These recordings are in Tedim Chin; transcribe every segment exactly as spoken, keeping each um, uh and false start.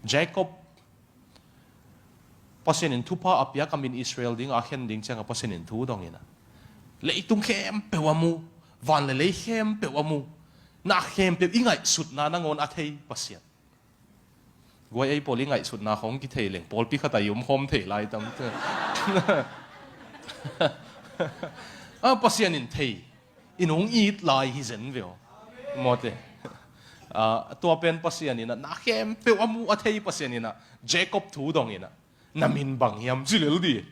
Jacob, Pasian in thupha a piak a min Israel ding a khen ding ciangah Pasian in thu dong inah, leitung khempeuh a mu, van le lei khempeuh a mu, na khempeuh i ngaihsutna nangawn a thei Pasian. Guai ei pawl i ngaihsutna khong kithei leng pawlpi khat a i omkhawm thei lai tam. A Pasian in thei, in hong it lai hi zen ve aw. Mawte. A, tua pen Pasian inah na khempeuh a mu a thei Pasian inah Jacob thu dong inah, na min bang hiam ci lel di.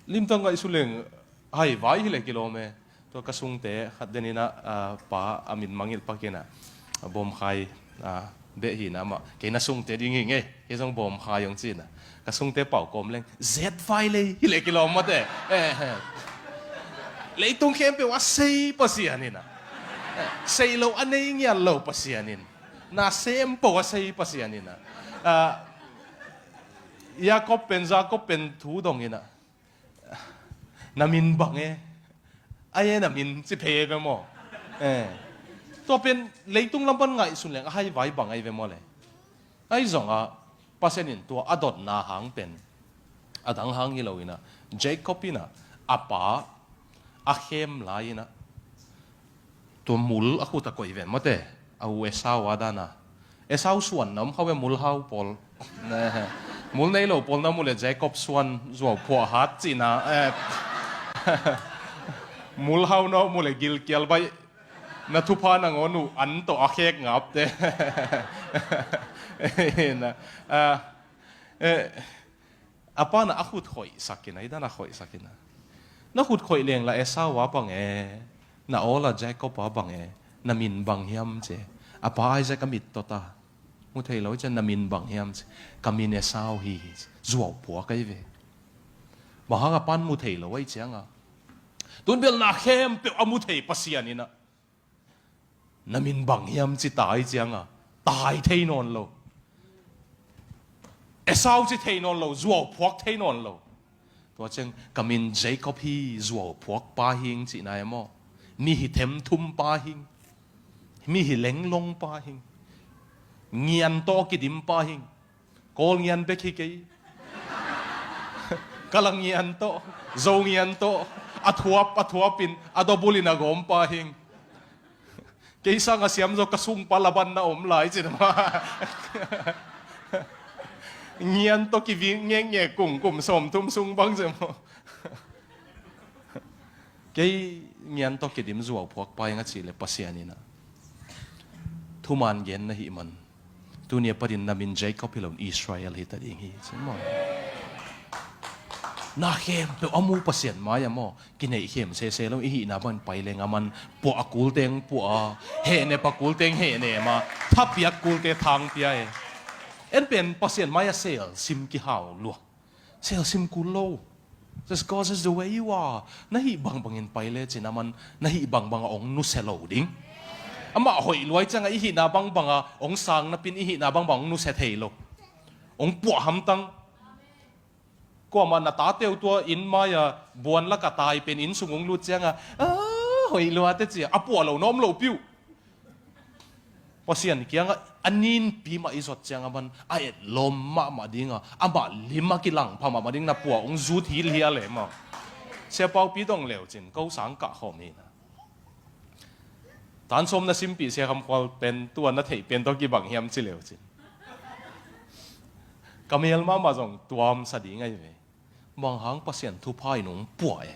Limtak ngaihsun leng haivai hileh kilawm e. Tua ka sungte khat den inah, a, pa a min mangilh pak inah, a, bawmkhai, a, beh hi inah amah, kei na sungte ding hi ngei, kei zong bawmkhai hong ci inah. Ka sungte pau kawm leng zet vai lei hileh kilawm mawte. Eh, eh. Leitung khempeuh a sei Pasian inah, eh, sei lo a nei ngiat lo Pasian in, na sem po a sei Pasian inah, a, Jacob pen, Jacob pen thu dong inah, na min bang e, a e na min ci phei e ve maw? Eh. Tua pen leitung lam pan ngaihsun leng a haivai bang ahi ve maw le? Ahi zongah Pasian in tua a dotna hang pen a dang hang hi lo inah, Jacob inah a pa a khem lai inah, tua mul a khut a koih ven mawte, a u Esau a dana. Esau suan na om khau e, mulhau pawl. Mul nei lo pawl na mu le Jacob suan zuau phuah hat cihna, eh. Mulhau na mu le gilkial baih, na thupha nangawn uh an tawh a khek ngapte. Na, ah, eh, a pa na a khut khoihsak inah, i dan a khoihsak inah, na khut khoih leng la Esau a bang e, na awl a Jacob a bang e, na min bang hiam ci. A pa Isaac a mit tawta mu thei lo ciang, na min bang hiam ci. Ka min Esau hi, zuau phuak ahi ve. Bang hang a pan mu thei lo ahi cianga, tun bel na khempeuh a mu thei Pasian inah, na min bang hiam ci ta ahi cianga, tai thei nawn lo. Esau ci thei nawn lo, zuau phuak thei nawn lo. Tua ciang ka min Jacob hi, zuau phuak pa hing cihna e maw? Mi hi themthum pa hing, mi hi lenglong pa hing, ngian tawh kidim pa hing. Kawl ngian bek hi kei. Kala ngian tawh, Zo ngian tawh, a thuap a thuapin a dobulin a gawm pa hing. Kei sanga siam zaw ka sungpa Laban na om lai cin ama. Ngian tawh kivik ngekngek kum, kum sawmthum sung bang cin ama. Kei ngian tawh kidim zuau phuak pa ing a cih le Pasian inah thuman gen na hih man, tuni a patin na min Jacob hi lo in Israel hi ta ding hi, ci maw? Na khempeuh a mu Pasian mai-ah maw, kineih khem sese lo, i hihna bangin pai leng a man, puah a kulte hong puah a, hehnep a kulte hong hehnem a, thapiak kulte thang pia e. En pen Pasian mai-ah selsim kihau lua. Selsim kul lo. Just go just the way you are. Na hih bangbangin pai lecin a man, na hih bangbanga hong nusia lo ding. Amah hoih luai cianga i hihna bangbanga hong sang napin i hihna bangbang hong nusia thei lo. Hong puah hamtang. Kuamah na tate uh tua inn mai-a buan laka tai pen inn sung hong lut cianga, "Ah, hoih luate," cia a puah lo na om lopi uh. Pasian kiangah a ninpi mah i zot cianga man a etlawm mahmah dinga, amah lim a kilangpha mahmah ding na puah hong zut hilhial e maw. Sia Paupi dong leucin ko sang kah khawm hina. Tan sawm na simpih Sia Kham Khual pen tua na theih pen tawh kibang hiam ci leucin, ka mel mahmah zong tuamsa ding ahi ve. Bang hang Pasian thupha in hong puah e.